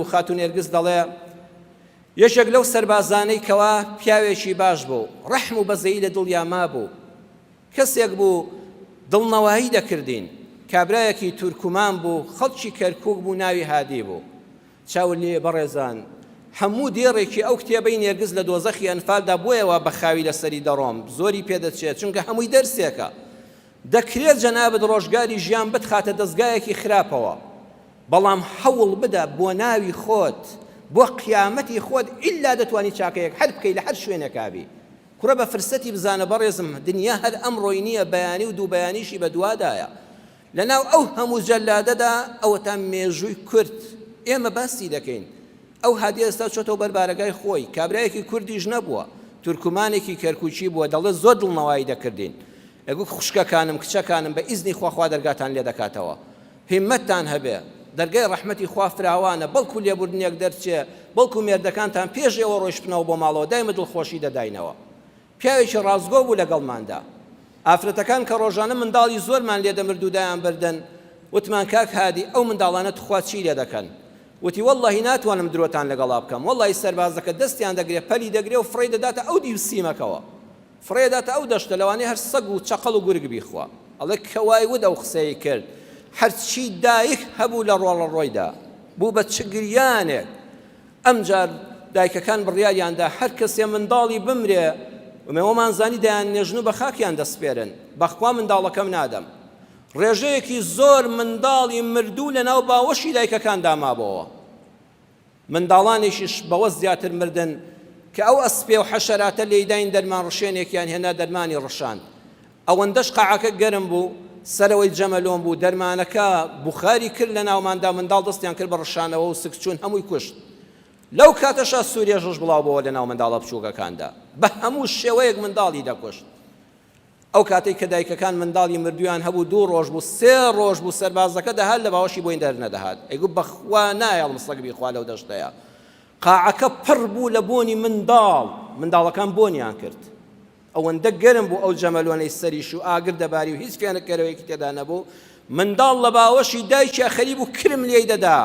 خاتوو نێرگز دەڵێ، یەکێک لەو سەربازانەی کەوا پیاوێکی باش بوو، ڕەحم و بەزەیی لە دڵیا مابوو، کەسێک بوو دڵنەوایی دەکردین، کابرایەکی تورکمان بوو، خەڵکی کەرکووک بوو، ناوی هادی بوو. چاوت لێیە بەڕێزان، هەموو دێڕێکی ئەو کتێبەی نێرگز لە دۆزەخی ئەنفالدا بۆیە وا بە خاوی لەسەری دەڕۆم، زۆری پێ دەچێت، چونکە هەمووی دەرسێکە. دەکرێت جەنابت ڕۆژگاری ژیان بتخاتە دەزگایەکی خراپەوە، بەڵام هەوڵ بدە بۆ ناوی خۆت بۆ قیامەتی خۆت ئیلا دەتوانی چاکەیەک هەر بکەی لە هەر شوێنێکا بی کوڕە بە فرسەتی بزانە بەڕێزم دنیا هەر ئەمڕۆی نییە بەیانی و دوو بەیانیشی بە دوادایە لەناو ئەو هەموو جەلادەدا ئەوەتا مێژووی کورد ئێمە باسی دەکەین ئەو هادی ئێستا چۆتەوە بەر بارەگای خۆی کابرایەکی کوردیش نەبووە تورکمانێکی کەرکوکی بووە دەڵێ زۆر دڵنەوایی دەکردین ئەگو خوشکەکانم کچەکانم بە ئیزنی خوا خوا دەرگاتان لێ دەکاتەوە هیمەتتان هەبێ دەرگای ڕەحمەتی خوا فراوانە بەڵکو لێبوردنێک دەرچێ بەڵکو مێردەکانتان پێش ئێوە ڕۆیشتنەوە بۆ ماڵەوە دایمە دڵخۆشی دەداینەوە پیاوێکی ڕاستگۆ بوو لەگەڵماندا ئافرەتەکان کە ڕۆژانە منداڵی زۆرمان لێ دەمرد و دایان بردن وتمان کاک هادی ئەو منداڵانە تخوا چی لێ دەکەن وتی وەڵڵاهی ناتوانم درۆتان لەگەڵا بکەم وەڵڵاهی سەربازەکە دەستیان دەگرێ پەلی دەگرێ و فڕێی دەداتە ئەو دیو سیمەکەوە فڕێداتە ئەو دەشتە لەوانەیە هەر سەگ و چەقەڵ و گورگ بیخوا. ئەڵێ کە وای وت ئەو قسەی کرد هەرچی دایک هەبوو لە ڕۆڵەڕۆیدا بوو بە چ گریانێک. ئەمجار دایکەکان بڕیاریان دا هەر کەسێ منداڵی بمرێ ئێمە زانی دەیاننێژن و بە خاکیان دەسپێرن بەخوا منداڵەکەم نادەم. ڕێژەیەکی زۆر منداڵی مردوو لەناو باوەشی دایکەکاندا مابۆوە. منداڵانێکیش بەوە زیاتر مردن کە ئەو ئەسپێ و حەشەراتە لێیداین دەرمان ڕشێنێکیان هێنا دەرمانی ڕشاند ئەوەندەش قاعەکە گەرم بوو سەرەوەی جەمەلۆن بوو دەرمانەکە بوخاری کرد لە ناوماندا منداڵ دەستیان کرد بە ڕشانەوە و سکچوون هەمووی کوشت لەو کاتەشا سوورێژەش بڵاو بۆوە لە ناو منداڵە بچووکەکاندا بە هەموو شێوەیەک منداڵی دەکوشت ئەو کاتەی کە دایکەکان منداڵی مردوویان هەبوو دوو ڕۆژ بوو سێ ڕۆژ بوو سەربازەکە دەهات لە باوەشی بۆی دەرنەدەهات ئەیگوت بەخوا نایەڵم سەگ بیخوا لەو دەشتەیە قاعەکە پڕ بوو لە بۆنی منداڵ منداڵەکان بۆنیان کرد ئەوەندە گەرم بوو ئەو جەمەلۆنەی سەریش و ئاگر دەباری و هیچ فێنککەرەوەیەکی تێدا نەبوو منداڵ لە باوەشی دایکیا خەریک بوو کرم لێی دەدا.